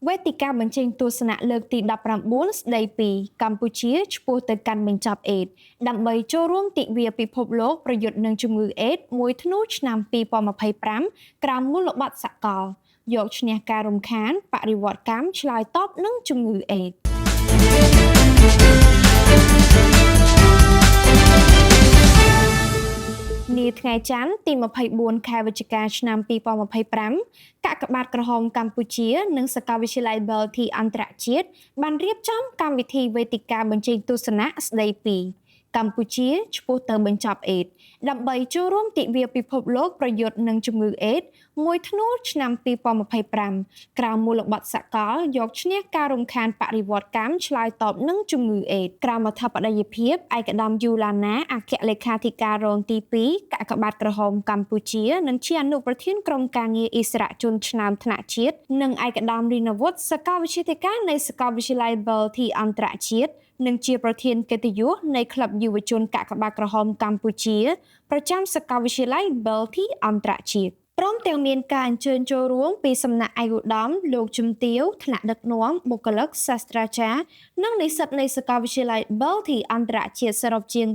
វេទិកាបញ្ចេញទស្សនៈលើកទី19ស្ដីពីកម្ពុជាឆ្ពោះទៅកាន់បញ្ចប់អេដស៍ដើម្បីចូលរួមទិវាពិភពលោកប្រយុទ្ធនឹងជំងឺអេដស៍1ធ្នូឆ្នាំ2025ក្រោមមូលបត្រសកលយកឈ្នះការរំខានបរិវត្តកម្មឆ្លើយតបនឹងជំងឺអេដស៍នាថ្ងៃច័ន្ទទី24ខែវិច្ឆិកាឆ្នាំ2025កាកបាទក្រហមកម្ពុជានិងសាកលវិទ្យាល័យ Belty អន្តរជាតិបានរៀបចំកម្មវិធីវេទិកាបញ្ចេញទស្សនៈស្ដីពីកម្ពុជាឆ្ពោះទៅបញ្ចប់អេដស៍ដើម្បីចូលរួមទិវាពិភពលោកប្រយុទ្ធនឹងជំងឺអេដស៍1ធ្នូឆ្នាំ2025ក្រោមមូលបត្រសកលយកឈ្នះការរំខានបរិវត្តកម្មឆ្លើយតបនឹងជំងឺអេដស៍ក្រោមអធិបតីភាពឯកឧត្តមយូឡាណាអគ្គលេខាធិការរងទី2កាកបាទក្រហមកម្ពុជានិងជាអនុប្រធានក្រុមការងារអិសរាជជនឆ្នើមថ្នាក់ជាតិនិងឯកឧត្តមរីណាវុធសាកលវិទ្យាធិការនៃសាកលវិទ្យាល័យ Belty អន្តរជាតិនិងជាប្រធានកិត្តិយសនៃក្លឹបយុវជនកាកបាទក្រហមកម្ពុជាប្រចាំសាកលវិទ្យាល័យ Belty អន្តរជាតិព្រមទាំងមានការអញ្ជើញចូលរួមពីសំណាក់ឯកឧត្តមលោកជំទាវថ្នាក់ដឹកនាំបុគ្គលិកសាស្ត្រាចារ្យនិងនិស្សិតនៃសាកលវិទ្យាល័យ Belty អន្តរជាតិសរុបជាង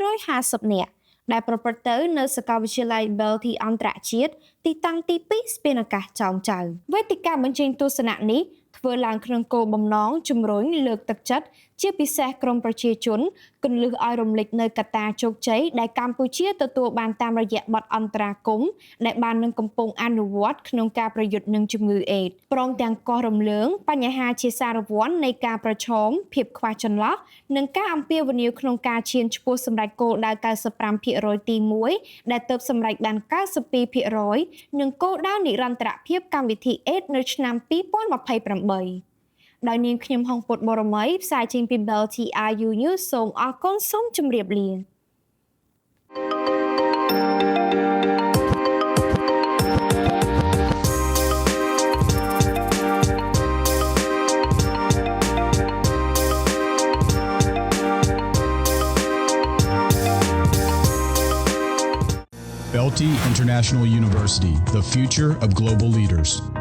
850នាក់ដែលប្រព្រឹត្តទៅនៅសាកលវិទ្យាល័យ Belty អន្តរជាតិទីតាំងទី2ស្ពានអាកាសចោមចៅវេទិកាបញ្ចេញទស្សនៈនេះធ្វើឡើងក្នុងគោលបំណងជំរុញលើកទឹកចិត្តជាពិសេសក្រមប្រជាជនគន្លឹះឲ្យរំលេចនៅកត្តាជោគជ័យដែលកម្ពុជាទទួលបានតាមរយៈបទអន្តរាគមន៍ដែលបាននឹងកំពុងអនុវត្តក្នុងការប្រយុទ្ធនឹងជំងឺអេដស៍ព្រមទាំងកោះរំលើងបញ្ហាជាសារវ័ននៃការប្រឈមភាពខ្វះចន្លោះនិងការអំពាវនាវក្នុងការឈានឆ្ពោះសម្រេចគោលដៅ95%ទី1ដែលទើបសម្រេចបាន92%និងគោលដៅនិរន្តរភាពកម្មវិធីអេដស៍នៅឆ្នាំ2028ដោយនាងខ្ញុំហុងពុតបរមីផ្សាយចេញពី Belty IU News សូមអរគុណសូមជម្រាបលា Belty International University, the future of global leaders.